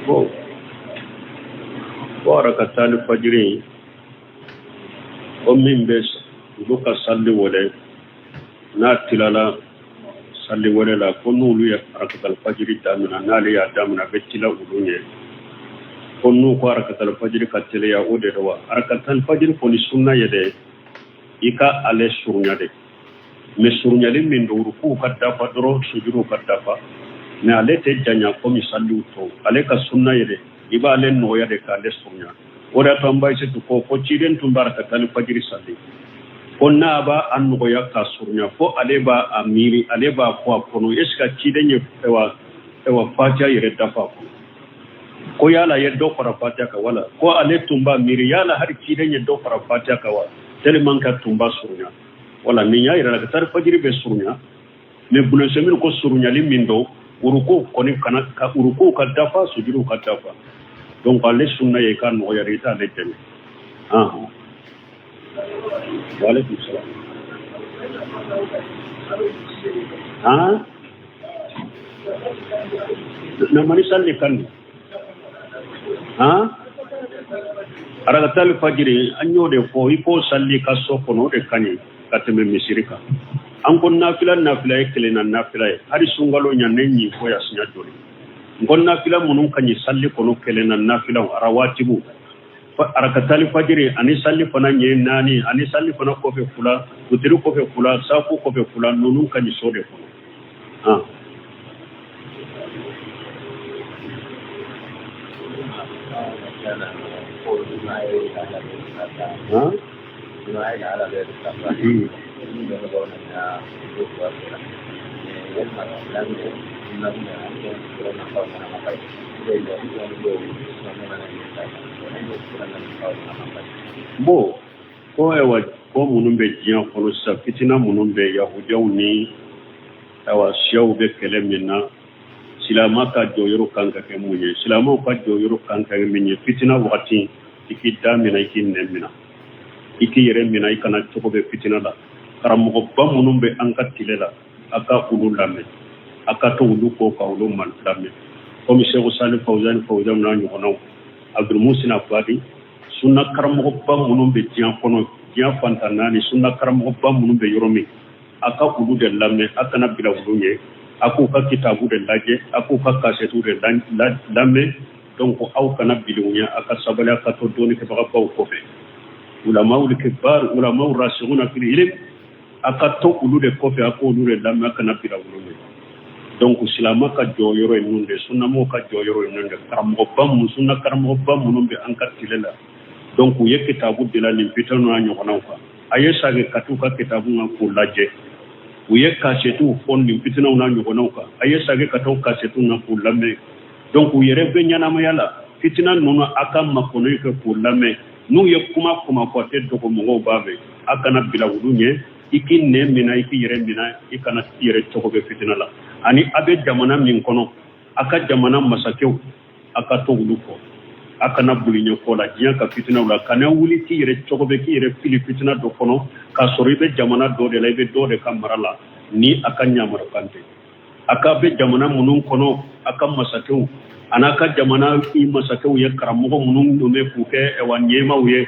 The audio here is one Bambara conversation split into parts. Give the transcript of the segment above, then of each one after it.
Bon, ko arakatali fajiri ko min bɛ olu ka sali wɛrɛ n'a tilala sali wɛrɛ la, ko n'olu ye arakatali fajiri damina, n'ale y'a damina, a bɛ tila olu ɲɛ. Ko n'u ko arakatali fajiri ka teliya, o de don wa? Arakatali fajiri kɔni sunna ye dɛ, i ka ale surunya de. Mais surunyali min don, urukuw ka dafa dɔrɔn, sujuduw ka dafa, mais ale tɛ janya komi saliw tɔw. Ale ka sunna ye dɛ, i b'ale nɔgɔya de k'ale surunya. O de y'a to an ba Aisatu ko ciden tun b'a arakatali fajiri sali, ko n'a b'a a nɔgɔya k'a surunya, fo ale b'a a miiri, ale b'a fɔ a kɔnɔ, est ce que ciden ye ɛwa fatiya yɛrɛ dafa a kɔnɔ? Ko yala ye dɔ fara fatiya kan wala? Ko ale tun b'a miiri, yala hali ciden ye dɔ fara fatiya kan wa, tellement que tun b'a surunya. Wala nin y'a yira arakatali fajiri bɛ surunya. Mais Ibn Usaymin ko surunyali min don, urukuw kɔni kana ka urukuw ka dafa, sujuduw ka dafa. Donc ale sunna ye ka nɔgɔya de, i t'ale dɛmɛ. Ahan, waaleykum salam. Han, namani salli kandi han arakatali fajiri, an y'o de fɔ, i k'o salli ka so kɔnɔ, o de ka ɲi ka tɛmɛ misiri kan. An ko nafila nafila ye kelen na nafila ye, hali sunkalo ɲa ne ɲin fɔ ya siɲɛ joli. N ko nafila minnu ka ɲi salli kɔnɔ kelen na nafilaw, arawatibu, arakatali fajiri ani salli fana ɲɛ naani, ani salli fana kɔfɛ fila, wutiri kɔfɛ fila, safu kɔfɛ fila, ninnu ka ɲi so de kɔnɔ. Han. Han. Bon, ko ayiwa, ko minnu bɛ diɲɛ kɔnɔ sisan, fitina minnu bɛ yahudiyaw ni ayiwa siyaw bɛ kɛlɛ min na, silama ka jɔyɔrɔ kan ka kɛ mun ye? Silamaw ka jɔyɔrɔ kan ka kɛ min ye fitina wagati, i k'i da minɛ, i k'i nɛn minɛ, i k'i yɛrɛ minɛ, i kana cogo bɛ fitina la. Karamɔgɔba minnu bɛ an ka tile la, a ka olu lamɛn, a ka to olu kɔ ka olu lamɛn, komi Seku Sali Fawuzani Fawuzani n'a ɲɔgɔnnaw, Abdulmusin Abadi, sunna karamɔgɔba minnu bɛ diɲɛ kɔnɔ, diɲɛ fantan naani, sunna karamɔgɔba minnu bɛ yɔrɔ min, a ka olu de lamɛn, a kana bila olu ɲɛ. A k'u ka kitabu de lajɛ, a k'u ka kasɛtiw de lamɛn. Donc aw kana bila u ɲɛ, a ka sabali, a ka to dɔnnikɛbagabaw kɔfɛ, ulamawul kibar, ulamaw rasikhuna fil ilm, a ka to olu de kɔfɛ, a k'olu de lamɛn, a kana bila olu ɲɛ. Donc silama ka jɔyɔrɔ ye ninnu de, sunnamɔgɔw ka jɔyɔrɔ ye ninnu de, karamɔgɔba minnu, sunna karamɔgɔba minnu bɛ an ka tile la. Donc u ye kitabu de la nin fitina n'a ɲɔgɔnnaw kan, a ye sagi ka t'u ka kitabu kan k'u lajɛ. U ye kasɛtiw fɔ nin fitinaw n'a ɲɔgɔnnaw kan, a ye sagi ka t'u kasɛtiw na k'u lamɛn. Donc u yɛrɛ bɛ ɲɛnamaya la fitina ninnu, a ka makɔnɔ kɛ k'u lamɛn. N'u ye kuma kuma fɔ, a tɛ dogo, mɔgɔw b'a mɛn. A kana bila olu ɲɛ, i k'i nɛn minɛ, i k'i yɛrɛ minɛ, i kana i yɛrɛ cogo bɛ fitina la. Ani a bɛ jamana min kɔnɔ, a ka jamana masakɛw, a ka to olu kɔ, a kana boli ɲɛfɔ la diɲɛ ka fitinaw la. Kana wuli k'i yɛrɛ cogo bɛ k'i yɛrɛ fili fitina dɔ kɔnɔ, k'a sɔrɔ i bɛ jamana dɔ de la, i bɛ dɔ de ka mara la, ni a ka ɲamarukan tɛ. A ka bɛ jamana minnu kɔnɔ, a ka masakɛw a n'a ka jamana i masakɛw ye karamɔgɔ minnu nommé k'u kɛ ɛwa ɲɛmaw ye,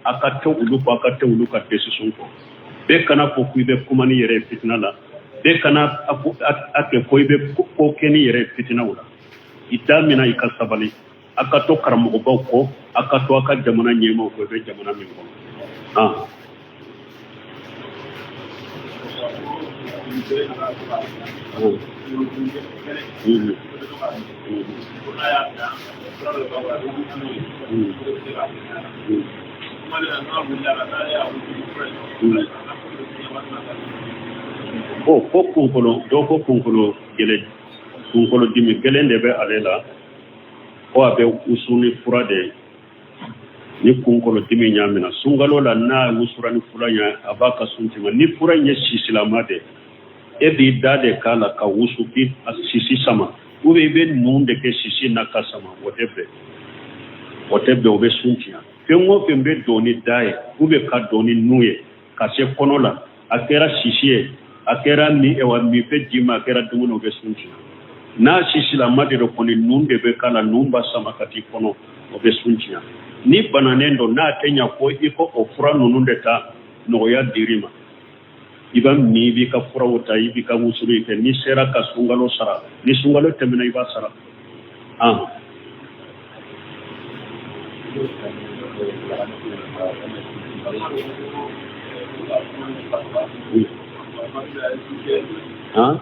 a ka to olu kɔ, a ka to olu ka décision kɔ. Bɛɛ kana fɔ ko i bɛ kuma ni yɛrɛ ye fitina la, bɛɛ kana a kɛ ko i bɛ ko kɛ ni yɛrɛ ye fitinaw la. I da minɛ, i ka sabali, a ka to karamɔgɔbaw kɔ, a ka to a ka jamana ɲɛmaw kɔ, i bɛ jamana min kɔnɔ. Ah. Ko ko kunkolo dɔ ko kunkolo gɛlɛn, kunkolo dimi gɛlɛn de bɛ ale la, ko a bɛ wusu ni fura de ye ni kunkolo dimi y'a minɛ sunkalo la. N'a wusura ni fura ye, a b'a ka sun tigɛ. Ni fura in ye sisilama de, e b'i da de k'a la ka wusu k'i a sisi sama. Ou bien i bɛ nun de kɛ sisi na ka sama, o tɛ bɛn, o tɛ bɛn, o bɛ sun tiɲɛ. Fɛn o fɛn bɛ don ni da ye ou bien ka don ni nun ye ka se kɔnɔ la, a kɛra sisi ye, a kɛra min ɛwa minfɛn ji ma, a kɛra dumuni, o bɛ sun tiɲɛ. N'a sisilama de don kɔni, nun de bɛ k'a la, nun b'a sama ka t'i kɔnɔ, o bɛ sun tiɲɛ. Ni bananen don, n'a tɛ ɲa ko i ko o fura ninnu de ta, nɔgɔya dir'i ma, i b'a min, i b'i ka furaw ta, i b'i ka wusuli kɛ. N'i sera ka sunkalo sara, ni sunkalo tɛmɛna, i b'a sara. An han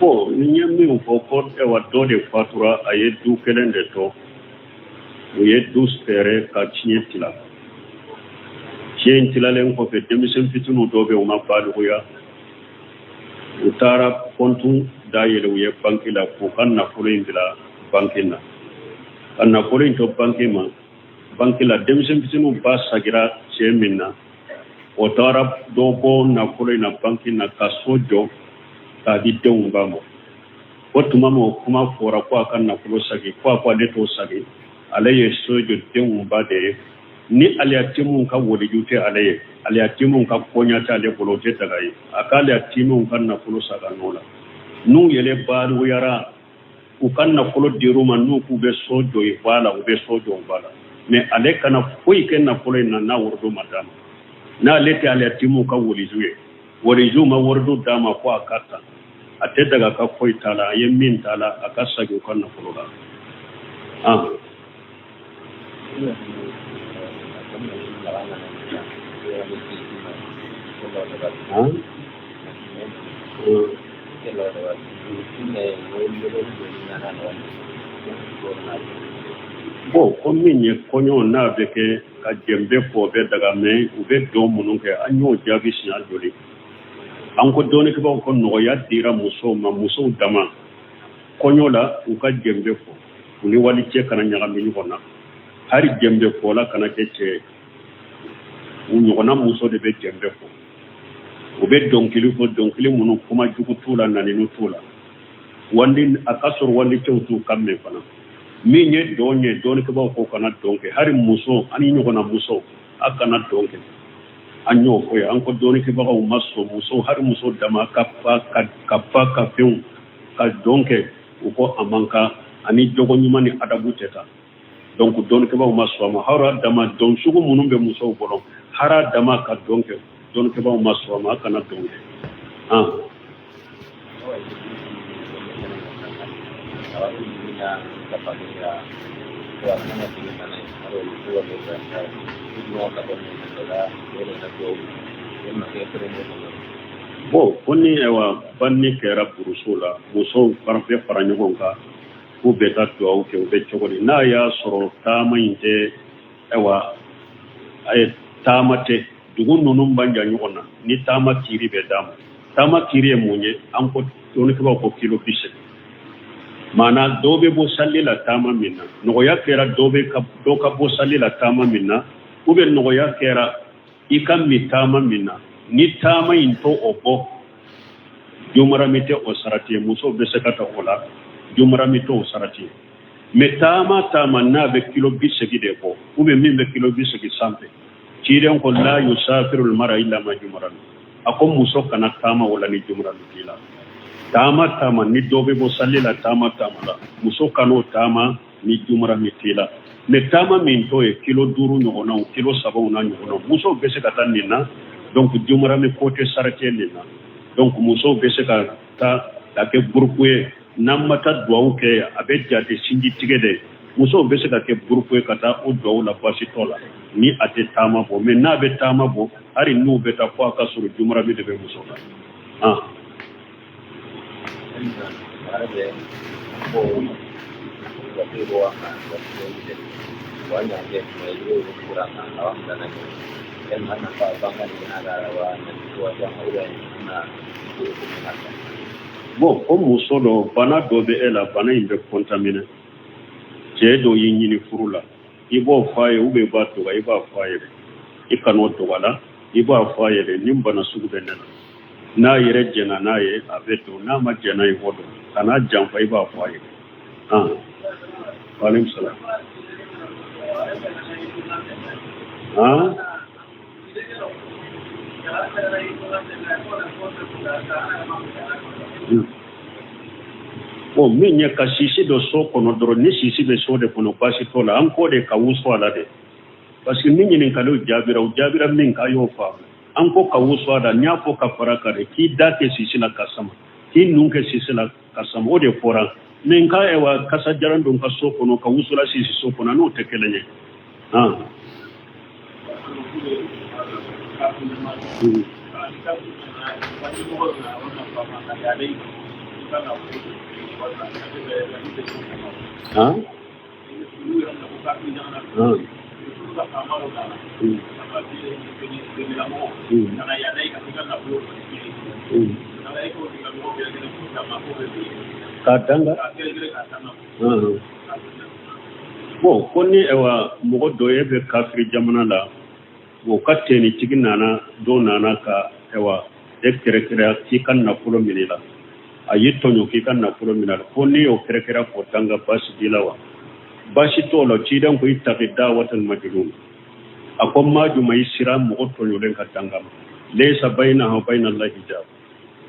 Bon, n ye min fɔ ko ayiwa, dɔ de fatura, a ye du kelen de to. U ye du fɛɛrɛ ka tiɲɛ tila. Tiɲɛ in tilalen kɔfɛ, denmisɛn fitininw dɔw bɛ, u ma balikuya, u taara kɔntu dayɛlɛ u ye banki la k'u ka nafolo in bila banki na, ka nafolo in to banki ma, banki la. Denmisɛn fitininw ba sagira cɛ min na, o taara dɔ bɔ nafolo in na banki na ka so jɔ k'a di denw ba ma. O tuma min o kuma fɔra ko a ka nafolo sagi, ko a ko ale t'o sagi, ale ye so jɔ denw ba de ye. Ni aliyatimuw ka waliju tɛ ale ye, aliyatimuw ka koɲa tɛ ale bolo, o tɛ daga ye a ka aliyatimuw ka nafolo saga nɔ la. N'u yɛrɛ balikuyara, u ka nafolo dir'u ma, n'u k'u bɛ so jɔ i ba la, u bɛ so jɔ u ba la. Mais ale kana foyi kɛ nafolo in na n'a waridu ma d'a ma. N'ale tɛ aliyatimuw ka waliju ye, waliju ma waridu d'a ma ko a ka ta, a tɛ daga ka foyi t'a la. A ye min t'a la, a ka sagi u ka nafolo la. Ah. Ah. Bon, ko min ye kɔɲɔ n'a bɛ kɛ ka jɛnbe fɔ, o bɛ daga, mais u bɛ dɔn minnu kɛ, an y'o jaabi siɲɛ joli. An ko dɔnnikɛbaaw ko nɔgɔya dira musow ma, musow dama, kɔɲɔ la u ka jɛnbe fɔ, u ni walicɛ kana ɲagami ɲɔgɔn na. Hali jɛnbe fɔla kana kɛ cɛ ye, u ɲɔgɔnna muso de bɛ jɛnbe fɔ. U bɛ dɔnkili fɔ, dɔnkili minnu kuma jugu t'u la, naninu t'u la, wandi a ka sɔrɔ walicɛw t'u kan mɛn fana. Min ye dɔn ye, dɔnnikɛbaaw ko kana dɔn kɛ. Hali muso ani ɲɔgɔnna muso, a kana dɔn kɛ. An y'o fɔ ye. An ko dɔnnikɛbagaw ma sɔn muso, hali muso dama ka fa ka fa ka fɛnw ka dɔn kɛ. U ko a man kan, ani jogo ɲuman ni adabu tɛ taa. Donc dɔnnikɛbaaw ma sɔn a ma. Hali dama dɔn sugu minnu bɛ musow bolo, hali dama ka dɔn kɛ, dɔnnikɛbaaw ma sɔn a ma, a kana dɔn kɛ. An bon, ko ni ayiwa banni kɛra buruso la, musow fana bɛ fara ɲɔgɔn kan k'u bɛ taa dugawu kɛ, u bɛ cogo di? N'a y'a sɔrɔ taama in tɛ, ayiwa, a ye taama tɛ, dugu ninnu man jan ɲɔgɔn na, ni taama kiiri bɛ d'a ma. Taama kiiri ye mun ye? An ko dɔnnikɛbaaw ko kilo 80. Maana dɔw bɛ bɔ sali la taama min na, nɔgɔya kɛra dɔ bɛ ka dɔ ka bɔ sali la taama min na, ou bien nɔgɔya kɛra i ka min taama min na, ni taama in to o bɔ, jumarami tɛ o sarati ye. Musow bɛ se ka taa o la, jumarami tɛ o sarati ye. Mais taama taama n'a bɛ kilo 80 de bɔ, ou bien min bɛ kilo 80 sanfɛ, ciden ko la yusafiru almara illa ma jumarami, a ko muso kana taama o la ni jumarami t'i la. Taama taama ni dɔ bɛ bɔ sali la taama taama la, muso kan'o taama ni jumarami t'i la. Mais taama min tɔ ye kilo 5 ɲɔgɔnnaw, kilo 3 n'a ɲɔgɔnnaw, musow bɛ se ka taa nin na. Donc jumarami ko tɛ sarati ye nin na. Donc musow bɛ se ka taa ka kɛ gurupu ye. N'an ma taa duwawu kɛ, a bɛ jate sinji tigɛ de. Musow bɛ se ka kɛ groupe ye ka taa o duwawu la, baasi t'o la ni a tɛ taama bɔ. Mais n'a bɛ taama bɔ, hali n'u bɛ taa, fo a ka sɔrɔ jumarami de bɛ muso la. Ah. Bon, ko muso dɔ, bana dɔ bɛ e la, bana in bɛ contaminer. Cɛ dɔ y'i ɲini furu la, i b'o fɔ a ye ou bien i b'a dogo? I b'a fɔ a ye dɛ, i kan'o dogo a la. I b'a fɔ a ye dɛ, nin bana sugu bɛ ne la. N'a yɛrɛ jɛnna n'a ye, a bɛ don. N'a ma jɛn n'a ye, o don. Kan'a janfa, i b'a fɔ a ye. Ah, waaleykum salaam. Ah, bon, min ye ka sisi don so kɔnɔ dɔrɔn, ni sisi bɛ so de kɔnɔ, baasi t'o la. An ko de ka wusu a la dɛ, parce que ni ɲininkaliw jaabira, u jaabira min kan, a y'o faamu. An ko ka wusu a la, n y'a fɔ ka fara kan de, k'i da kɛ sisi la ka sama, k'i nun kɛ sisi la ka sama, o de fɔra. Mais nka ayiwa, kasa jalan don ka so kɔnɔ, ka wusula sisi so kɔnɔ, n'o tɛ kelen ye. Ah. Ah. Ah. K'a danga. Bon, ko ni ayiwa mɔgɔ dɔ ye bɛ kafiri jamana la, o ka tenitigi nana, dɔ nana ka ayiwa e kɛrɛkɛrɛ k'i ka nafolo minɛ la, a y'i tɔɲɔ k'i ka nafolo minɛ la, ko n'i y'o kɛrɛkɛrɛ k'o danga, baasi b'i la wa? Baasi t'o la. Ciden ko ittaqi da'watal mazlum. A ko maa juma i siran mɔgɔ tɔɲɔlen ka danga ma, laysa baynaha wa bayna allahi hijab,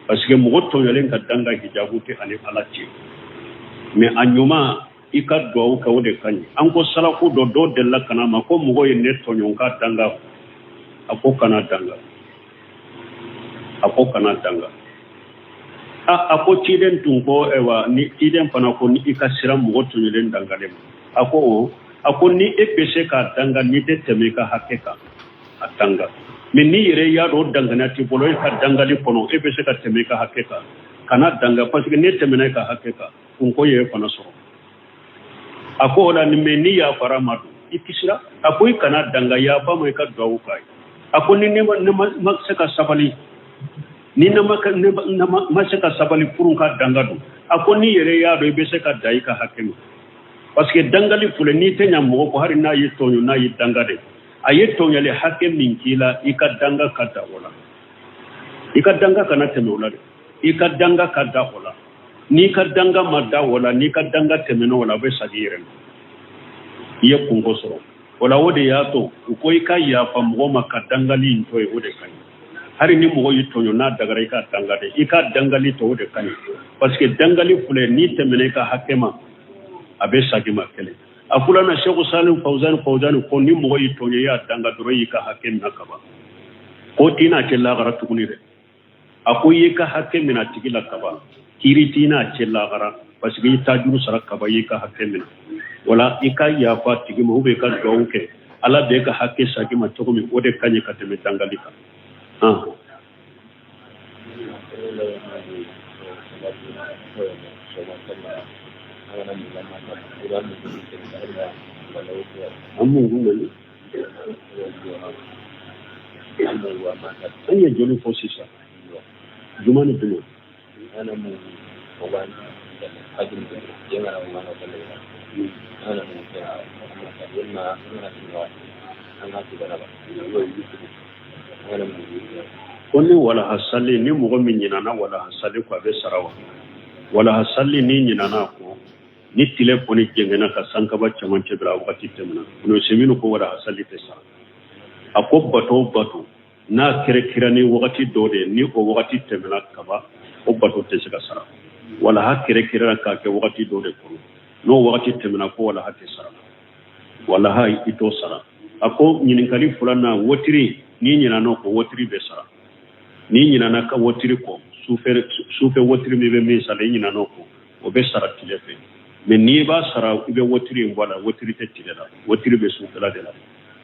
parce que mɔgɔ tɔɲɔlen ka danga, hijabu tɛ ani Ala cɛ. Mais a ɲuman, i ka duwawu kɛ, o de ka ɲi. An ko salafu dɔ, dɔ delila ka na ma ko mɔgɔ ye ne tɔɲɔ, n k'a danga. A ko kana danga. A ko kana danga. A ko ciden tun ko ayiwa, ni ciden fana ko ni i ka siran mɔgɔ tɔɲɔlen dangalen ma. A ko o, a ko ni e bɛ se k'a danga, n'i tɛ tɛmɛ i ka hakɛ kan, a danga. Mais n'i yɛrɛ y'a dɔn danganiya t'i bolo e ka dangali kɔnɔ, e bɛ se ka tɛmɛ i ka hakɛ kan, kana danga, parce que n'e tɛmɛna i ka hakɛ kan, kunko ye fana sɔrɔ. A ko o la ni, mais n'i yafara ma don, i kisira. A ko i kana danga, yafa ma, i ka duwawu k'a ye. A ko ni ne ma se ka sabali, ni ne ma se ka sabali furu ka danga don. A ko n'i yɛrɛ y'a dɔn i bɛ se ka dan i ka hakɛ ma, parce que dangali filɛ, n'i tɛ ɲa mɔgɔ kɔ, hali n'a y'i tɔɲɔ, n'a y'i danga de, a ye tɔɲɔli hakɛ min k'i la, i ka danga ka dan o la. I ka danga kana tɛmɛ o la dɛ, i ka danga ka dan o la. N'i ka danga ma dan o la, n'i ka danga tɛmɛna o la, a bɛ segin i yɛrɛ ma, i ye kunko sɔrɔ o la. O de y'a to u ko i ka yafa mɔgɔ ma ka dangali in to yen, o de ka ɲi. Hali ni mɔgɔ y'i tɔɲɔ, n'a dagara, i ka danga dɛ, i ka dangali to, o de ka ɲi, parce que dangali filɛ, n'i tɛmɛna i ka hakɛ ma, a bɛ segin ma. Kelen a filanan, Seku Salim Fawzani Fawzani ko ni mɔgɔ y'i tɔɲɔ, i y'a danga dɔrɔn, i y'i ka hakɛ minɛ kaban, ko t'i n'a cɛ lagara tuguni dɛ. A ko i y'i ka hakɛ minɛ a tigi la kaban, kiiri t'i n'a cɛ lagara, parce que i ta juru sara kaban, i y'i ka hakɛ minɛ. Wala i ka yafa tigi ma, ou bien i ka duwawu kɛ, Ala b'e ka hakɛ segin ma cogo min, o de ka ɲi ka tɛmɛ dangali kan. Ah. An mun kun nani? An ye joli fɔ sisan? Juma ni juma. Ko ni walaha sali, ni mɔgɔ min ɲinana walaha sali kɔ, a bɛ sara wa? Walaha sali, ni ɲinana a kɔ, ni tile kɔni jɛngɛnna ka sankaba cɛmancɛ bila, wagati tɛmɛna. Ibn Usaymin ko walaha sali tɛ sara. A ko bato o bato n'a kɛrɛkɛrɛ ni wagati dɔ de ye, ni o wagati tɛmɛna kaban, o bato tɛ se ka sara. Walaha kɛrɛkɛrɛra k'a kɛ wagati dɔ de kɔnɔ, n'o wagati tɛmɛna, ko walaha tɛ sara, walaha i t'o sara. A ko ɲininkali filanan, wotiri, n'i ɲinana o kɔ, wotiri bɛ sara. N'i ɲinana ka wotiri kɔ, sufɛ wotiri min bɛ min sara, i ɲinana o kɔ, o bɛ sara tile fɛ. Mais n'i b'a sara, i bɛ wotiri in bɔ a la. Wotiri tɛ tile la, wotiri bɛ sufɛla de la.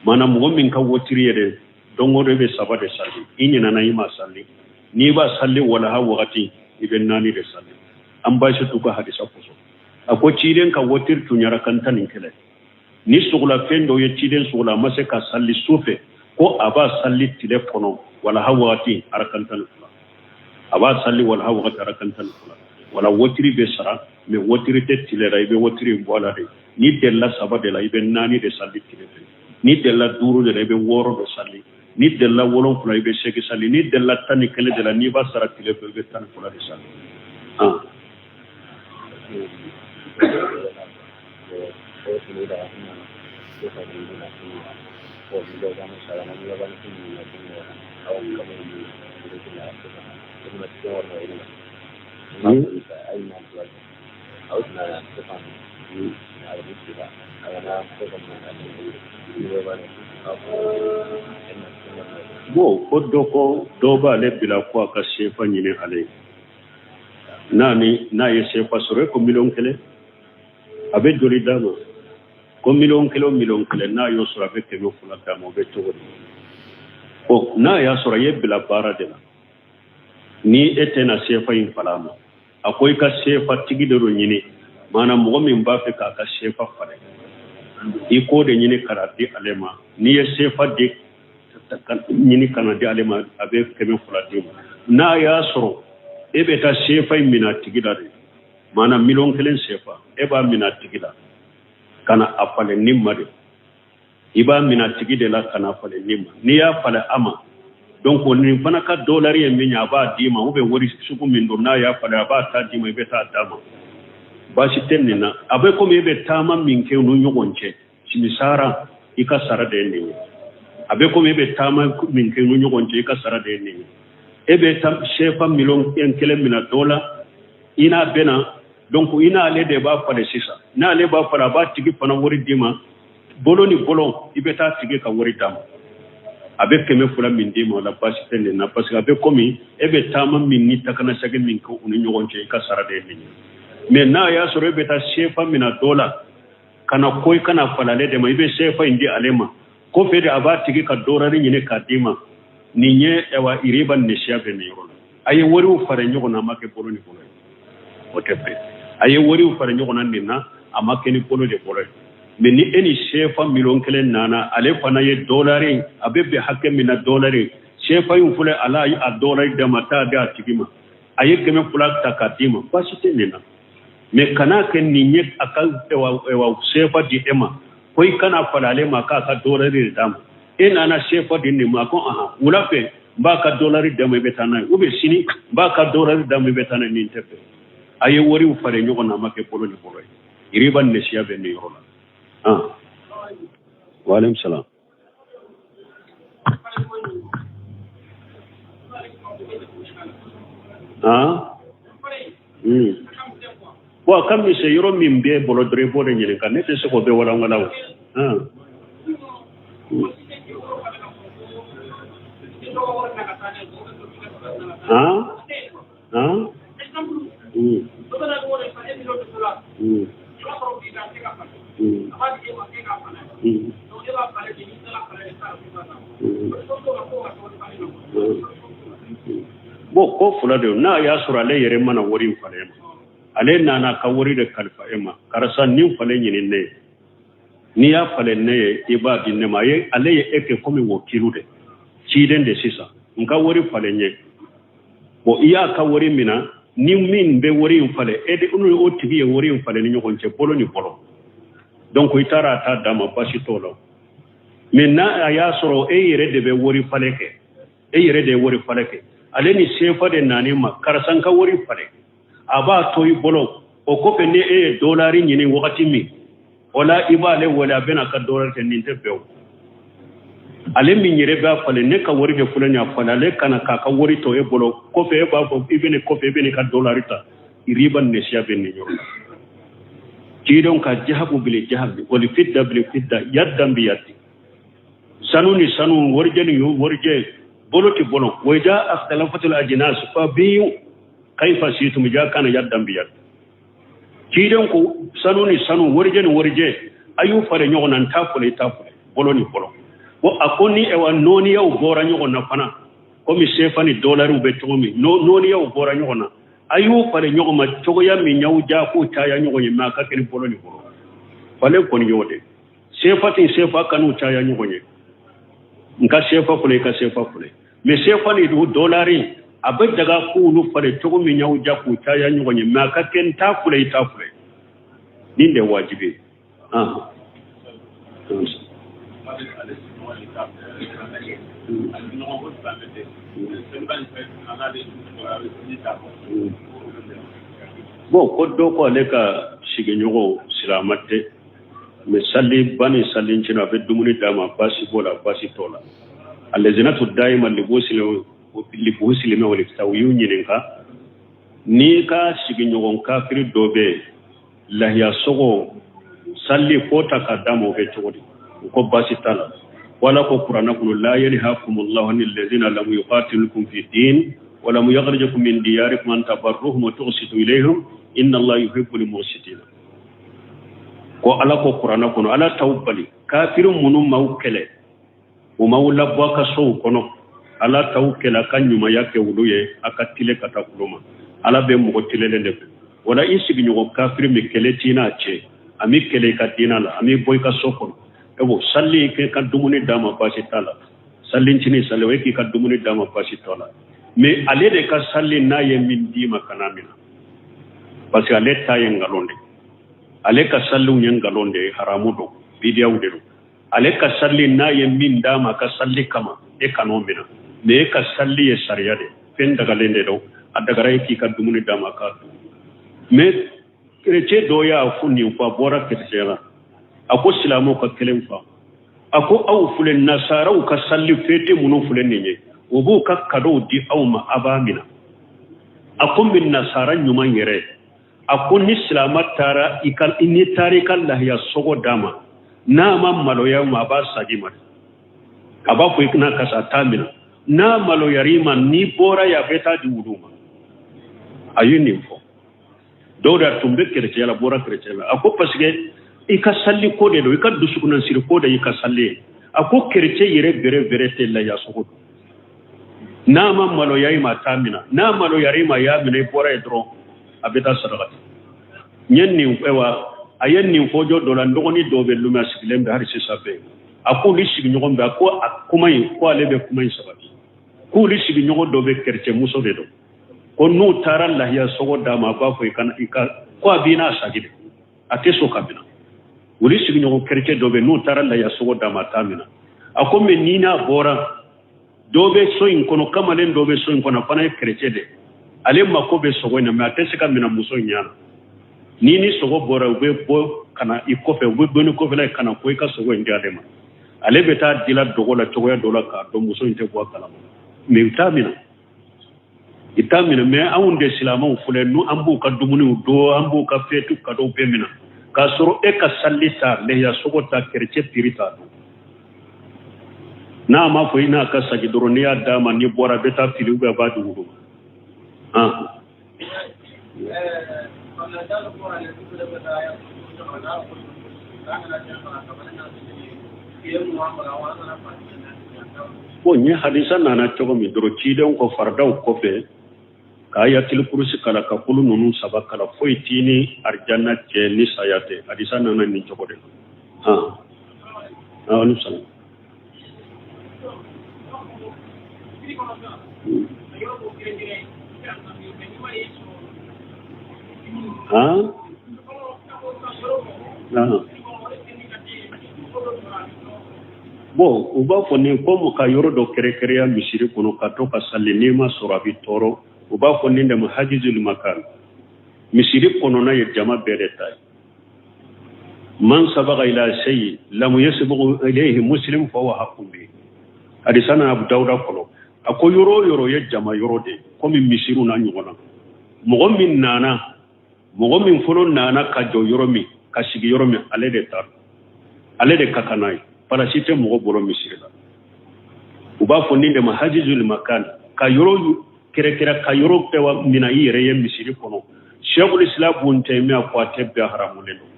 Maana mɔgɔ min ka wotiri yɛrɛ don o don, i bɛ saba de sali, i ɲinana i ma sali. N'i b'a sali walaha wagati, i bɛ naani de sali. An baasi t'u ka hadisa kosɔn. A ko ciden ka wotiri tun ye arakan 11. Ni sugulafɛn dɔ ye ciden sugula, a ma se ka sali su fɛ, ko a b'a sali tile kɔnɔ walaha wagati arakan 12. A b'a sali walaha wagati arakan 12. Wala wotiri bɛ sara, mais wotiri tɛ tile la, i bɛ wotiri in bɔ a la de. N'i delila saba de la, i bɛ naani de sali tile fɛ. N'i delila duuru de la, i bɛ wɔɔrɔ de sali. N'i delila wolonfila, i bɛ seegin sali. N'i delila 11 de la, n'i b'a sara tile fɛ, i bɛ 12 de sali. Bon, ko dɔ ko dɔ b'ale bila ko a ka sefa ɲini ale ye. N'a ni n'a ye sefa sɔrɔ, e ko miliyɔn 1, a bɛ joli d'a ma? Ko miliyɔn 1 o miliyɔn 1, n'a y'o sɔrɔ, a bɛ 200 d'a ma. O bɛ cogo di? Bon, n'a y'a sɔrɔ i ye bila baara de la, ni e tɛna sefa in falen a ma, a ko i ka sefa tigi de dɔ ɲini. Maana mɔgɔ min b'a fɛ k'a ka sefa falen, i k'o de ɲini ka na di ale ma. N'i ye sefa di ɲini ka na di ale ma, a bɛ 200 d'i ma. N'a y'a sɔrɔ e bɛ taa sefa in minɛ a tigi la de, maana miliyɔn 1 sefa, e b'a minɛ a tigi la ka na a falen nin ma de. I b'a minɛ a tigi de la ka na falen nin ma. N'i y'a falen a ma, donc nin fana ka dolari ye min ye, a b'a d'i ma, ou bien wari sugu min don, n'a y'a falen, a b'a ta d'i ma, i bɛ taa d'a ma. Baasi tɛ nin na. A bɛ komi e bɛ taama min kɛ u ni ɲɔgɔn cɛ, simisara, i ka sara de ye nin ye. A bɛ komi e bɛ taama min kɛ u ni ɲɔgɔn cɛ, i ka sara de ye nin ye. E bɛ sefa miliyɔn 1 minɛ dɔ la, i n'a bɛna, donc i n'ale de b'a falen sisan. N'ale b'a falen, a b'a tigi fana wari d'i ma, bolo ni bolo, i bɛ taa tigi ka wari d'a ma. A bɛ 200 min d'i ma, o la baasi tɛ nin na, parce que a bɛ komi e bɛ taama min ni takanasegin min kɛ u ni ɲɔgɔn cɛ, i ka sara de ye nin ye. Mais n'a y'a sɔrɔ e bɛ taa sefa minɛ dɔ la ka na ko i kana falen ale de ma, i bɛ sefa in di ale ma, kɔfɛ de a b'a tigi ka dɔrɔri ɲini k'a d'i ma. Nin ye ayiwa iriba nesiya bɛ nin yɔrɔ la. A ye wariw fara ɲɔgɔn na, a ma kɛ bolo ni bolo ye, o tɛ bɛn. A ye wariw fara ɲɔgɔn na nin na, a ma kɛ ni bolo de bolo ye. Mais ni e ni sefa miliyɔn 1 nana, ale fana ye dɔlari, a bɛ bɛn hakɛ min na dɔlari, sefa in filɛ, ala ye a dɔlari d'a ma, taa di a tigi ma, a ye 200 ta k'a d'i ma, baasi tɛ nin na. Mais kana kɛ nin ye a ka sefa di e ma ko i kana falen ale ma k'a ka dɔlari de d'a ma. E nana sefa di nin ma ko ahan, wula fɛ n b'a ka dɔlari d'a ma, i bɛ taa n'a ye, ou bien sini n b'a ka dɔlari d'a ma, i bɛ taa n'a ye. Nin tɛ bɛn. A ye wariw falen ɲɔgɔn na, a ma kɛ bolo ni bolo ye. Iriba nesiya bɛ nin yɔrɔ la. Waaleykum salaam. Bon, a ka misɛn, yɔrɔ min b'e bolo dɔrɔn, i b'o de ɲininka. Ne tɛ se k'o bɛɛ walanwalan o. Bon, ko fila de don. N'a y'a sɔrɔ ale yɛrɛ mana wari in falen e ma, ale nana ka wari de kalifa e ma, karisa nin falen ɲini ne ye, n'i y'a falen ne ye, i b'a di ne ma. Ale ye e kɛ komi wakilu de, ciden de sisan, n ka wari falen ye. Bon, i y'a ka wari mina, ni min bɛ wari in falen, e de n'o o tigi ye wari in falen ni ɲɔgɔn cɛ, bolo ni bolo, donc i taara a ta d'a ma, baasi t'o la. Mais n'a a y'a sɔrɔ e yɛrɛ de bɛ wari falen kɛ, e yɛrɛ de ye wari falen kɛ, ale ni sefa de nan'i ma, karisa n ka wari falen, a b'a to i bolo. O kɔfɛ ni e ye dolari ɲini wagati min, o la i b'ale wele, a bɛna ka dolari kɛ. Nin tɛ bɛn o. Ale min yɛrɛ b'a falen, ne ka wari de filɛ nin ye, a falen, ale kana k'a ka wari to e bolo, kɔfɛ e b'a fɔ i bɛ ne kɔfɛ i bɛ ne ka dolari ta. Riba nesiya bɛ nin yɔrɔ la. Cidenw ka jahabu bili jahabi wali fidda bili fidda yaddan bi yaddi, sanu ni sanu, warijɛ ni warijɛ, bolo ti bolo. Wa idha ikhtalafatil ajnas fa bi'u kayfa shi'tum ja kana yaddan bi yaddi. Ciden ko sanu ni sanu, warijɛ ni warijɛ, a y'u falen ɲɔgɔn na, n ta fɔlɔ i ta fɔlɔ, bolo ni bolo. Ko a ko ni ɛwa nɔɔniyaw bɔra ɲɔgɔn na fana, komi sefa ni dɔlariw bɛ cogo min, nɔɔniyaw bɔra ɲɔgɔn na, a y'u falen ɲɔgɔn ma cogoya min y'aw diya k'u caya ɲɔgɔn ye, mɛ a ka kɛ ni bolo ni bolo. Falen kɔni y'o de. Sefa tɛ sefa kan'u caya ɲɔgɔn ye, n ka sefa fɔlɔ i ka sefa fɔlɔ, mɛ sefa ni dɔlari a bɛ daga k'olu falen cogo min y'aw diya k'u caya ɲɔgɔn ye, mɛ a ka kɛ n ta fɔlɔ i ta fɔlɔ, nin de ye wajibi ye. Bon, ko dɔ ko ale ka sigiɲɔgɔn silamɛ tɛ, mɛ saliba ni salincinin a bɛ dumuni d'a ma, baasi b'o la, baasi t'o la. Alajinatu dayima libuhusil ilmi wal ifta, u y'u ɲininka n'i ka sigiɲɔgɔn kafiri dɔ bɛ yen lahiya sogo sali k'o ta k'a d'a ma, o bɛ cogo di? U ko baasi t'a la. Wala ko kuranɛ kɔnɔ la yanhakumullahu anil lazina lam yuqatilukum fi din wa lam yukhrijukum min diyarikum an tabarruhum wa tuqsitu ilayhim inna allaha yuhibbul muqsitina. Ko ala ko kuranɛ kɔnɔ ala t'aw bali kafiri minnu m'aw kɛlɛ, u m'aw labɔ a ka sow kɔnɔ, ala t'aw kɛlɛ a ka ɲumanya kɛ olu ye, a ka tilen ka taa olu ma. Ala bɛ mɔgɔ tilenlen de fɛ. Wala i sigiɲɔgɔn kafiri min kɛlɛ t'i n'a cɛ, a m'i kɛlɛ i ka diinɛ la, a m'i bɔ i ka so kɔnɔ, e b'o sali k'i ka dumuni d'a ma, baasi t'a la. Salincinin sali o ye k'i ka dumuni d'a ma, baasi t'a la. Mais ale de ka sali n'a ye min d'i ma, kana minɛ, parce que ale ta ye nkalon de ye, ale ka saliw ye nkalon de ye, haramu don, bidiyaw de don. Ale ka sali n'a ye min d'a ma ka sali kama, e kan'o minɛ. Mais e ka sali ye sariya de, fɛn dagalen de don, a dagara e k'i ka dumuni d'a ma k'a dun. Mais kerecɛn dɔ y'a fɔ nin fɔ, a bɔra kerecɛn la, a ko silamɛw ka kelen faamu, a ko aw filɛ nasaraw ka sali fête minnu filɛ nin ye, u b'u ka kadow di aw ma, a b'a minɛ. A ko min nasara ɲuman yɛrɛ, a ko ni silama taara i ka n'i taara i ka lahiya sogo d'a ma, n'a ma maloya ma, a b'a sagi ma, a b'a fɔ i n'a kasa, a t'a minɛ. N'a maloyara i ma, n'i bɔra yen a bɛ taa di wulu ma. A ye nin fɔ. Dɔw de tun bɛ kerecɛnya la, bɔra kerecɛnya la. A ko parce que i ka sali ko de don, i ka dusukunnasiri ko de y'i ka sali ye. A ko kerecɛn yɛrɛ bɛrɛ bɛrɛ tɛ lahiya sogo dun. N'a ma maloya i ma, a t'a minɛ. N'a maloyara i ma, a y'a minɛ, i bɔra yen dɔrɔn a bɛ taa saraka. N ye nin wa a ye nin fɔ jɔ dɔ la, n dɔgɔnin dɔw bɛ Lome, a sigilen bɛ hali sisan bɛɛ. A k'olu sigiɲɔgɔn bɛ, a ko a kuma in, ko ale bɛ kuma in sabati, k'olu sigiɲɔgɔn dɔ bɛ kerecɛn muso de don, ko n'u taara lahiya sogo d'a ma, a b'a fɔ i ka i ka ko a b'i n'a sagi de, a tɛ sɔn ka minɛ. Olu sigiɲɔgɔn kerecɛn dɔ bɛ, n'u taara lahiya sogo d'a ma, a t'a minɛ. A ko mais ni n'a bɔra, dɔ bɛ so in kɔnɔ, kamalen dɔ bɛ so in kɔnɔ, a fana ye kerecɛn de, ale mako bɛ sogo in na, mais a tɛ se ka minɛ muso in ɲɛ na. Ni ni sogo bɔra, u bɛ bɔ ka na i kɔfɛ, u bɛ bɔ ni kɔfɛla ye ka na ko i ka sogo in di ale ma. Ale bɛ taa dila dogo la cogoya dɔ la k'a dɔn muso in tɛ bɔ a kalama, mais u t'a minɛ, i t'a minɛ. Mais anw de silamɛw filɛ, n'u an b'u ka dumuniw dun, an b'u ka fêtes kadow bɛɛ minɛ, k'a sɔrɔ e ka sali ta, lahiya sogo ta, kerecɛn piri t'a dun. N'a ma fɔ i n'a ka sagi dɔrɔn, n'i y'a d'a ma, n'i bɔra a bɛ taa fili, ou bien a b'a di wulu ma. Bon, n ye hadisa nana cogo min dɔrɔn, cidenw ko faridaw kɔfɛ ka ayatil kurusi kalan, ka kulu ninnu saba kalan, foyi t'i ni arijanna cɛ ni saya tɛ. Hadisa nana nin cogo de la. Alaykum salam. Han? Bon, u b'a fɔ nin komi ka yɔrɔ dɔ kɛrɛkɛrɛya misiri kɔnɔ ka to ka sali, n'i ma sɔrɔ a bɛ tɔɔrɔ. U b'a fɔ nin de ma hajizul makan. Misiri kɔnɔna ye jama bɛɛ de ta ye. Man sabaga ila shay lam yasbiqu ilayhi muslim fa huwa haqqun bihi. Hadisa na Abu Dawuda kɔnɔ, a ko yɔrɔ o yɔrɔ ye jama yɔrɔ de ye, komi misiriw n'a ɲɔgɔn na. Mɔgɔ min nana, mɔgɔ min fɔlɔ nana ka jɔ yɔrɔ min, ka sigi yɔrɔ min, ale de ta don, ale de ka kan n'a ye. Palasi tɛ mɔgɔ bolo misiri la. U b'a fɔ nin de ma hajizul makan, ka yɔrɔ kɛrɛkɛrɛ, ka yɔrɔ bɛɛ minɛ i yɛrɛ ye misiri kɔnɔ. Sheikhul Islam Bun Taymiya ko a tɛ bɛn, haramulen don.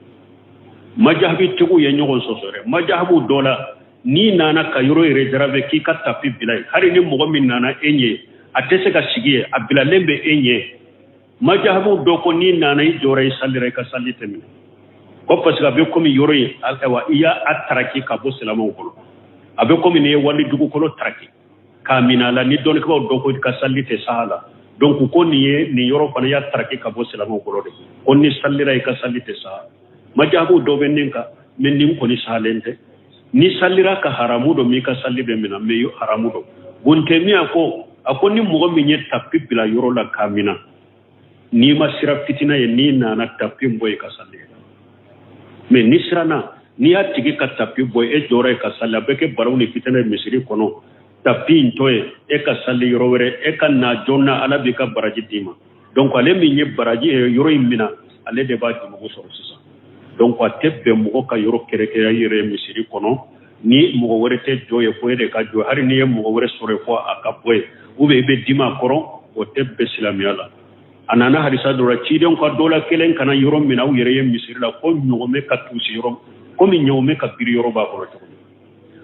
Majahabitigiw ye ɲɔgɔn sɔsɔ dɛ. Majahabu dɔ la, n'i nana ka yɔrɔ réservé k'i ka tapi bila yen, hali ni mɔgɔ min nana e ɲɛ, a tɛ se ka sigi yen, a bilalen bɛ e ɲɛ. Majahabu dɔ ko n'i nana i jɔra, i salira, i ka sali tɛ minɛ, ko parce que a bɛ komi yɔrɔ in, ayiwa, i y'a taraki ka bɔ silamɛw bolo. A bɛ komi n'i ye wali dugukolo taraki k'a minɛ a la. Ni dɔnnikɛbaaw dɔ ko i ka sali tɛ saha la, donc ko nin ye nin yɔrɔ fana y'a taraki ka bɔ silamɛw bolo de, ko ni salira i ka sali tɛ saha. Majahabu dɔ bɛ nin kan, mais nin kɔni sahalen tɛ. Ni salira ka haramu don, min ka sali bɛ minɛ, mais haramu don. Bun Taymiya ko, a ko ni mɔgɔ min ye tapi bila yɔrɔ la k'a minɛ, n'i ma siran fitina ye, n'i nana tapi bɔ i ka sali. Mais n'i siranna, n'i y'a tigi ka tapi bɔ, e jɔra i ka sali, a bɛ kɛ balawu ni fitina ye misiri kɔnɔ. Tapi in to yen, e ka sali yɔrɔ wɛrɛ, e ka na joona, Ala b'i ka baraji d'i ma. Donc ale min ye baraji yɔrɔ in minɛ, ale de b'a jurumu sɔrɔ sisan. Donc a tɛ bɛn mɔgɔ ka yɔrɔ kɛrɛkɛrɛ yɛrɛ ye misiri kɔnɔ, ni mɔgɔ wɛrɛ tɛ jɔ ye, fo e de ka jɔ. Hali n'i ye mɔgɔ wɛrɛ sɔrɔ yen, fo a ka bɔ yen, ou bien i bɛ dimi a kɔrɔ, o tɛ bɛn silamɛya la. A nana hadisa dɔ la, ciden ka dɔ la kelen kana yɔrɔ min aw yɛrɛ ye misiri la, ko ɲɔgɔmɛ ka tuusi yɔrɔ, komi ɲɔgɔmɛ ka biri yɔrɔ b'a kɔnɔ cogo min.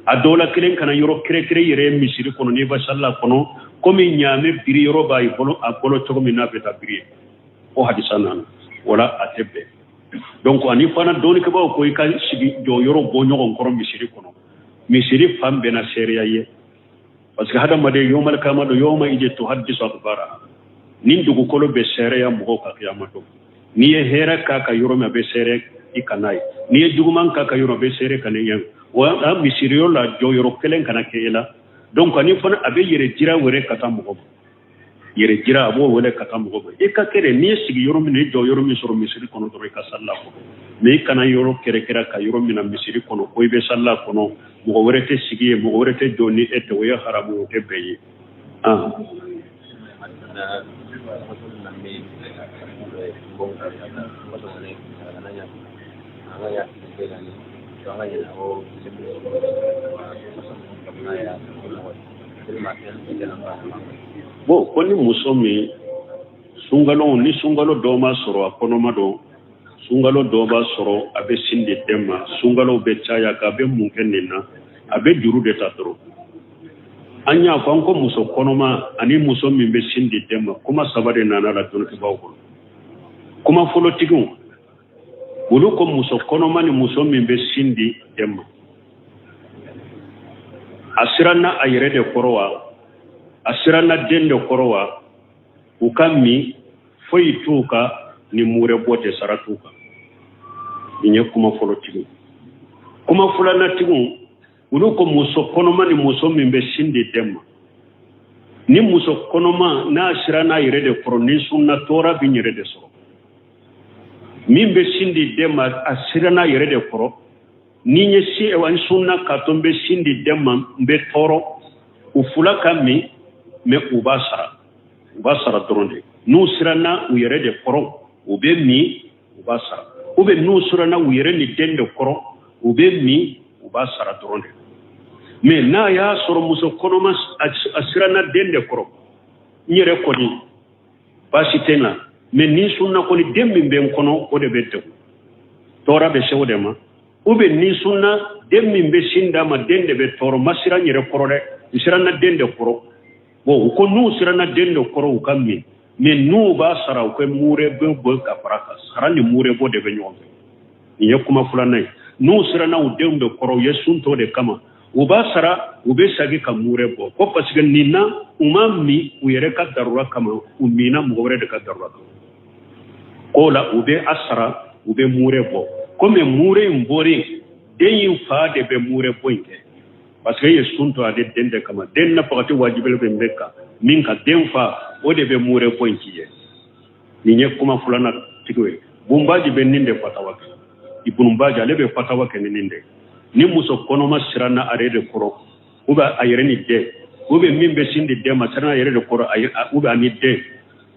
A dɔw la kelen kana yɔrɔ kɛrɛkɛrɛ yɛrɛ ye misiri kɔnɔ, n'i bɛ salila kɔnɔ, komi ɲaamɛ biri yɔrɔ b'a bolo, a bolo cogo min n'a bɛ taa biri ye. O hadisa nana wala a tɛ bɛn. Donc ani fana dɔnnikɛbaaw ko i ka sigi jɔ yɔrɔ bɔ ɲɔgɔn kɔrɔ misiri kɔnɔ, misiri fan bɛɛ na seereya ye, parce que hadamaden yomal kama do yoma ije to hadisu akbara, ni dugukolo bɛ seereya mɔgɔw ka kiyama don. N'i ye hɛrɛ k'a ka yɔrɔ min, a bɛ seere i ka n'a ye. N'i ye juguman k'a ka yɔrɔ, a bɛ seere ka n'i ye. Wa a misiri yɔrɔ la, jɔ yɔrɔ kelen kana kɛ e la. Donc ani fana a bɛ yɛrɛ jira wɛrɛ ka taa mɔgɔ ma, yɛrɛ jira a b'o wele ka taa mɔgɔ ma. I ka kɛ de, n'i ye sigi yɔrɔ min, i jɔ yɔrɔ min sɔrɔ misiri kɔnɔ dɔrɔn, i ka salila kɔnɔ. Mais i kana yɔrɔ kɛrɛkɛrɛ ka yɔrɔ min na misiri kɔnɔ, ko i bɛ salila kɔnɔ, mɔgɔ wɛrɛ tɛ sigi yen, mɔgɔ wɛrɛ tɛ jɔ ni e tɛ, o ye haramu, o tɛ bɛn ye. Bon, ko ni muso min sunkalo, ni sunkalo dɔ ma sɔrɔ, a kɔnɔma don, sunkalo dɔ b'a sɔrɔ a bɛ sin di den ma, sunkalo bɛ caya k'a bɛ mun kɛ nin na? A bɛ juru de ta dɔrɔn. An y'a fɔ an ko muso kɔnɔma ani muso min bɛ sin di den ma, kuma saba de nana la dɔnnikɛbaaw bolo. Kuma fɔlɔtigiw, olu ko muso kɔnɔma ni muso min bɛ sin di den ma, a siranna a yɛrɛ de kɔrɔ wa, a siranna den de kɔrɔ wa, u ka min, foyi t'u ka ni murɛ bɔ tɛ, sara t'u kan. Nin ye kuma fɔlɔtigiw. Kuma filanatigiw, olu ko muso kɔnɔma ni muso min bɛ sin di den ma, ni muso kɔnɔma n'a siranna a yɛrɛ de kɔrɔ, ni sunna, tɔɔrɔ bɛ n yɛrɛ de sɔrɔ. Min bɛ sin di den ma, a siranna a yɛrɛ de kɔrɔ, ni n ye sin, n sunna k'a to n bɛ sin di den ma, n bɛ tɔɔrɔ. U fila ka min, mais u b'a sara, u b'a sara dɔrɔn de. N'u siranna u yɛrɛ de kɔrɔ, u bɛ min, u b'a sara. Ou bien n'u siranna u yɛrɛ ni den de kɔrɔ, u bɛ min, u b'a sara dɔrɔn de. Mais n'a y'a sɔrɔ muso kɔnɔma a siranna den de kɔrɔ, n yɛrɛ kɔni baasi tɛ n na, mais ni sunna kɔni, den min bɛ n kɔnɔ, o de bɛ degun, tɔɔrɔ bɛ se o de ma. Ou bien ni sunna, den min bɛ sin d'a ma, den de bɛ tɔɔrɔ, ma siran n yɛrɛ kɔrɔ dɛ, n siranna den de kɔrɔ. Bon, u ko n'u siranna den de kɔrɔ, u ka min, mais n'u b'a sara, u ka murɛ bɛ bɔ ka fara kan. Sara ni murɛ bɔ de bɛ ɲɔgɔn fɛ. Nin ye kuma filanan ye. N'u siranna u denw de kɔrɔ, u ye sun to de kama, u b'a sara, u bɛ segin ka murɛ bɔ, ko parce que nin na, u ma min u yɛrɛ ka darura kama, u minna mɔgɔ wɛrɛ de ka darura kama. K'o la, u bɛ a sara, u bɛ murɛ bɔ. Komi murɛ in bɔren, den in fa de bɛ murɛ bɔ in kɛ, parce que e ye sun to ale den de kama. Den nafakati wajibili bɛ bɛ kan min ka den fa, o de bɛ murɛ bɔ in k'i ye. Nin ye kuma filanan tigiw ye. Bunbaji bɛ nin de fatawa kɛ. Ibunu Baji, ale bɛ fatawa kɛ ni nin de. Ni muso kɔnɔma siranna a yɛrɛ de kɔrɔ, ou bien a yɛrɛ ni den, ou bien min bɛ sin di den ma siranna a yɛrɛ de kɔrɔ, ou bien a ni den,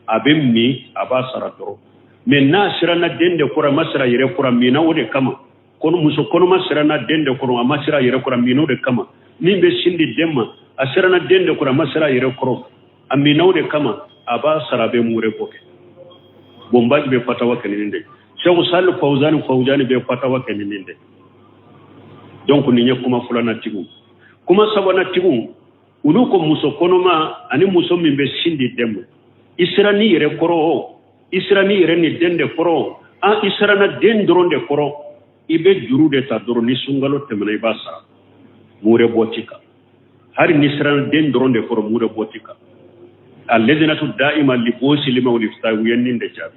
a bɛ min, a b'a sara dɔrɔn. Mais n'a siranna den de kɔrɔ, a ma siran a yɛrɛ kɔrɔ, a minna o de kama. Kono muso kɔnɔma siranna den de kɔrɔ, a ma siran a yɛrɛ kɔrɔ, a minna o de kama. Min bɛ sin di den ma, a siranna den de kɔrɔ, a ma siran a yɛrɛ kɔrɔ, a minna o de kama, a b'a sara, a bɛ murɛ bɔ kɛ. Bonbaji bɛ fatawa kɛ ni nin de ye, Sɛku Sali Fawuzani Fawuzani bɛ fatawa kɛ ni nin de ye. Donc nin ye kuma filanan tigiw. Kuma sabanan tigiw, olu ko muso kɔnɔma ani muso min bɛ sin di den ma, i sirann'i yɛrɛ kɔrɔ o, i sirann'i yɛrɛ ni den de kɔrɔ o, an i siranna den dɔrɔn de kɔrɔ, i bɛ juru de ta dɔrɔn, ni sunkalo tɛmɛna i b'a sara, mure bɔ t'i kan. Hali n'i siranna den dɔrɔn de kɔrɔ, mure bɔ t'i kan. A lejinatu da'ima li buhusil ilmi wal ifta, u ye nin de jaabi.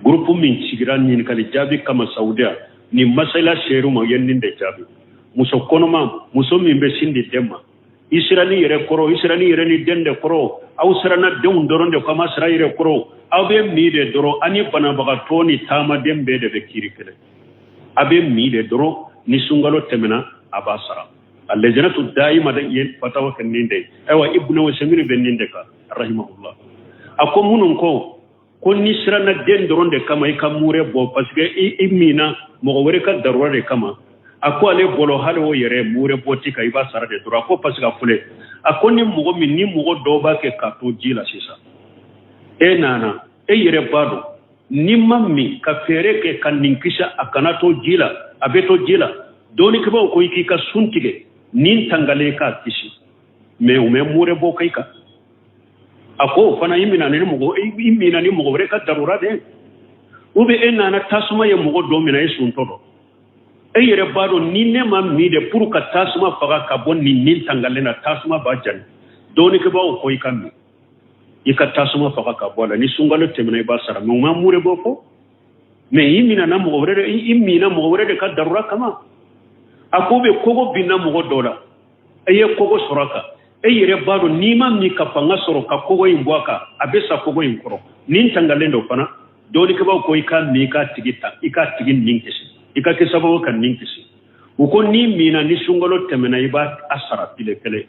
Groupe min sigira ɲininkali jaabi kama Saudiya ni masala seeru ma, u ye nin de jaabi. Muso kɔnɔma, muso min bɛ sin di den ma, i sirann'i yɛrɛ kɔrɔ, i sirann'i yɛrɛ ni den de kɔrɔ, aw siranna denw dɔrɔn de kɔrɔ, aw ma siran yɛrɛ kɔrɔ, aw bɛ min de dɔrɔn, ani banabagatɔ ni taamaden bɛɛ de bɛ kiri kelen, a bɛ min de dɔrɔn, ni sunkalo tɛmɛna a b'a sara. A lejinatu dayima de ye fatawa kɛ nin de ye. Ayiwa, Ibnu Usaymin bɛ nin de kan rahimahullah. A ko minnu ko n'i siranna den dɔrɔn de kama i ka mure bɔ, parce que i minna mɔgɔ wɛrɛ ka darura de kama, a ko ale bolo hali o yɛrɛ mure bɔ t'i kan, i b'a sara de dɔrɔn. A ko parce que a filɛ, a ko ni mɔgɔ min ni mɔgɔ dɔw b'a kɛ k'a to ji la sisan, e nana e yɛrɛ b'a dɔn n'i ma min ka fɛɛrɛ kɛ ka nin kisi a kana to ji la, a bɛ to ji la, dɔnnikɛbaaw ko i k'i ka sun tigɛ nin tangalen k'a kisi, mais u ma mure bɔ k'i kan. A ko o fana i minna ni mɔgɔ i minna ni mɔgɔ wɛrɛ ka darura de, ou bien e nana tasuma ye mɔgɔ dɔ minɛ, e suntɔ dɔ, e yɛrɛ b'a dɔn ni ne ma min de pour ka tasuma faga ka bɔ nin nin tangalen na, tasuma b'a jani, dɔnnikɛbaaw ko i ka min i ka tasuma faga ka bɔ a la, ni sunkalo tɛmɛna i b'a sara, mais u ma mure bɔ fɔ. Mais i minana mɔgɔ wɛrɛ de, i minna mɔgɔ wɛrɛ de ka darura kama. A ko bɛ kogo binna mɔgɔ dɔ la, e ye kogo sɔrɔ a kan, e yɛrɛ b'a dɔn n'i ma min ka fanga sɔrɔ ka kogo in bɔ a kan, a bɛ sa kogo in kɔrɔ, nin tangalen don fana, dɔnnikɛbaaw ko i ka min i k'a tigi ta, i k'a tigi nin kisi, i ka kɛ sababu ka nin kisi. U ko n'i minna ni sunkalo tɛmɛna i b'a sara tile kelen,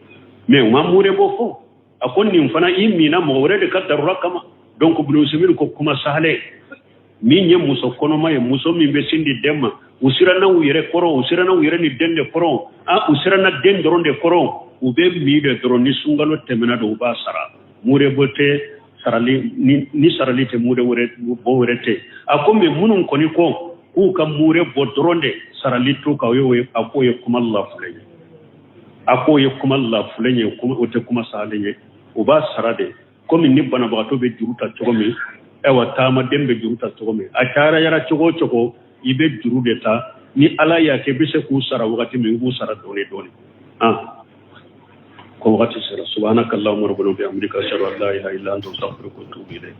mais u ma mure bɔ fɔ. A ko nin fana i minna mɔgɔ wɛrɛ de ka darura kama. Donc Ibn Usaymin ko kuma sahale min ye muso kɔnɔma ye, muso min bɛ sin di den ma, u siranna u yɛrɛ kɔrɔ, u siranna u yɛrɛ ni den de kɔrɔ, u siranna den dɔrɔn de kɔrɔ, u bɛ min de dɔrɔn, ni sunkalo tɛmɛna don u b'a sara, mure bɔ tɛ sarali ni sarali tɛ, mure wɛrɛ bɔ wɛrɛ tɛ. A ko mais minnu kɔni ko k'u ka mure bɔ dɔrɔn de sarali t'u kan, o ye a k'o ye kuma lafulen ye, a k'o ye kuma lafulen ye, o tɛ kuma sahalen ye. U b'a sara de komi ni banabagatɔ bɛ juru ta cogo min, ayiwa taamaden bɛ juru ta cogo min, a cayara yara cogo o cogo i bɛ juru de ta, ni Ala y'a kɛ i bɛ se k'u sara wagati min, i b'u sara dɔɔni dɔɔni. Ko wagati sera. Subhanaka allahumma rabbana wa bihamdika ashhadu an la ilaha illa anta astaghfiruka wa atubu ilayk.